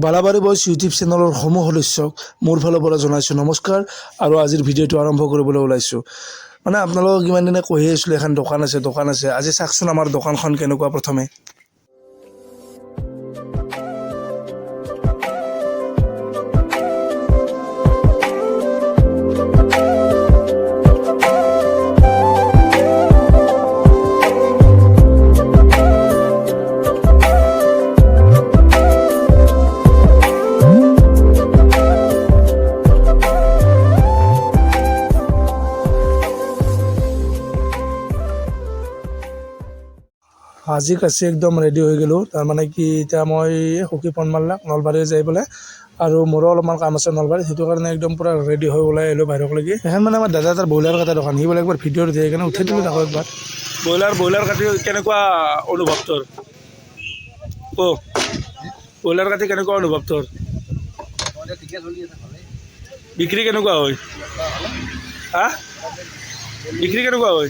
Balabari boys YouTube চেনেলৰ সমূহ সদস্যক মোৰ ফালৰ পৰা জনাইছোঁ নমস্কাৰ আৰু আজিৰ ভিডিঅ'টো আৰম্ভ কৰিবলৈ ওলাইছোঁ। মানে আপোনালোকক ইমান দিনে কৈ আছিলোঁ এখন দোকান আছে, দোকান আছে। আজি চাওকচোন আমাৰ দোকানখন কেনেকুৱা প্ৰথমে। সাজি কাচি একদম ৰেডি হৈ গ'লোঁ। তাৰমানে কি, এতিয়া মই সখী ফোন মাৰলাক নলবাৰী যাই পেলাই আৰু মোৰো অলপমান কাম আছে নলবাৰীত, সেইটো কাৰণে একদম পূৰা ৰেডি হৈ ওলাই আহিলোঁ বাহিৰলৈকে। এখন মানে আমাৰ দাদা এটাৰ ব্ৰইলাৰ কটা দোকান, সি বোলে একবাৰ ভিডিঅ' দিয়ে, সেইকাৰণে উঠাই দিলোঁ তাকো একবাৰ। ব্ৰইলাৰ কাটি কেনেকুৱা অনুভৱ তোৰ? ক, ব্ৰইলাৰ কাটি কেনেকুৱা অনুভৱ তোৰ? বিক্ৰী কেনেকুৱা হয়? হা, বিক্ৰী কেনেকুৱা হয়?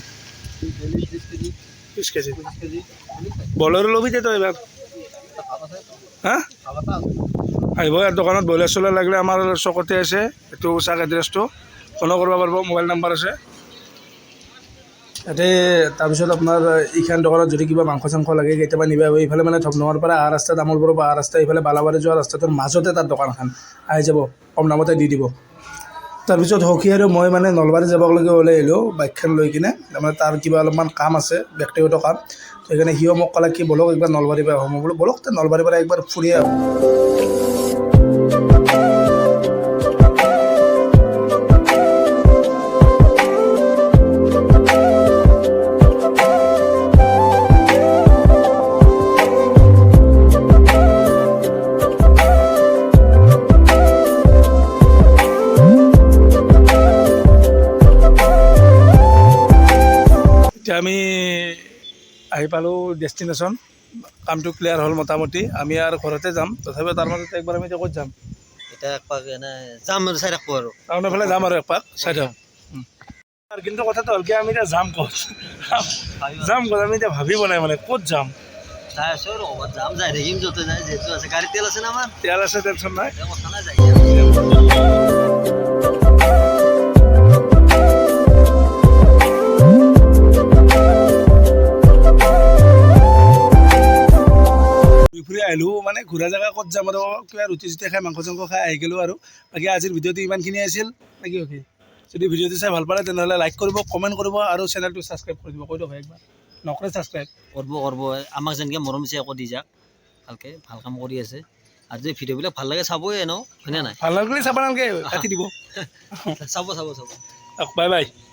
30 কেজি। ব্ৰইলাৰো ল'বি দে তই এইবাৰ। হা, আহিব ইয়াৰ দোকানত। ব্ৰইলাৰ চইলাৰ লাগিলে আমাৰ চকতে আছে। এইটো চাক, এড্ৰেছটো, ফোনো কৰিব পাৰিব, মোবাইল নাম্বাৰ আছে ইয়াতে। তাৰপিছত আপোনাৰ এইখন দোকানত যদি কিবা মাংস চাংস লাগে, কেতিয়াবা নিবা। এইফালে মানে ধপনঙৰ পৰা অহা ৰাস্তা, তামোলপুৰৰ পৰা অহা ৰাস্তা, এইফালে বালাবাৰী যোৱা ৰাস্তাটোৰ মাজতে তাৰ দোকানখন। আহি যাব, কম দামতে দি দিব। তাৰপিছত সখী আৰু মই মানে নলবাৰী যাবলৈকে ওলাই আহিলোঁ বাইকখন লৈ কিনে। তাৰমানে তাৰ কিবা অলপমান কাম আছে, ব্যক্তিগত কাম। সেইকাৰণে সিও মোক ক'লে কি, ব'লক একবাৰ নলবাৰীৰ পৰা আহোঁ। মই বোলো ব'লক তে, নলবাৰীৰ পৰা একবাৰ ফুৰি আহোঁ। এতিয়া আমি আহি পালোঁ ডেষ্টিনেশ্যন। কামটো ক্লিয়াৰ হ'ল মোটামুটি। আমি আৰু ঘৰতে যাম, তথাপিও তাৰ মাজতে একবাৰ আমি এতিয়া ক'ত যাম? এতিয়া একপাক এনে যাম আৰু চাই থাকবো আৰু। টাউনৰ ফালে যাম আৰু একপাক চাই থাক। আৰু কিন্তু কথাটো হ'ল কি, আমি এতিয়া যাম ক'ত, যাম ক'ত, আমি এতিয়া ভাবিব নাই মানে ক'ত যাম। চাই আছো আৰু ক'ৰবাত যাম, যাই থাকিম য'তে যায়। যিহেতু আছে গাড়ীত তেল আছে না আমাৰ। তেল আছে, টেনশ্যন নাই। এতিয়া কথা নাই, যাই। ঘূৰি ফুৰি আহিলোঁ। মানে ঘূৰা জেগা ক'ত যাম আৰু, কিবা ৰুটি চুটি খাই, মাংস চাংস খাই আহি গ'লোঁ। আৰু বাকী আজিৰ ভিডিঅ'টো ইমানখিনি আছিল নেকি? অ'কে, যদি ভিডিঅ'টো চাই ভাল পালে, তেনেহ'লে লাইক কৰিব, কমেণ্ট কৰিব আৰু চেনেলটো ছাবস্ক্ৰাইব কৰি দিব। কৈ দিয়ক একবাৰ, নকৰে ছাবস্ক্ৰাইব? কৰিব, কৰিব। আমাক যেনেকৈ মৰম দিছে, আকৌ দি যাক ভালকে। ভাল কাম কৰি আছে আৰু যদি ভিডিঅ'বিলাক ভাল লাগে চাবই এনেও, হয়নে নাই? ভাল লাগিলে চাব নালাগে, কাটি দিব। চাব, চাব, চাব। Bye bye.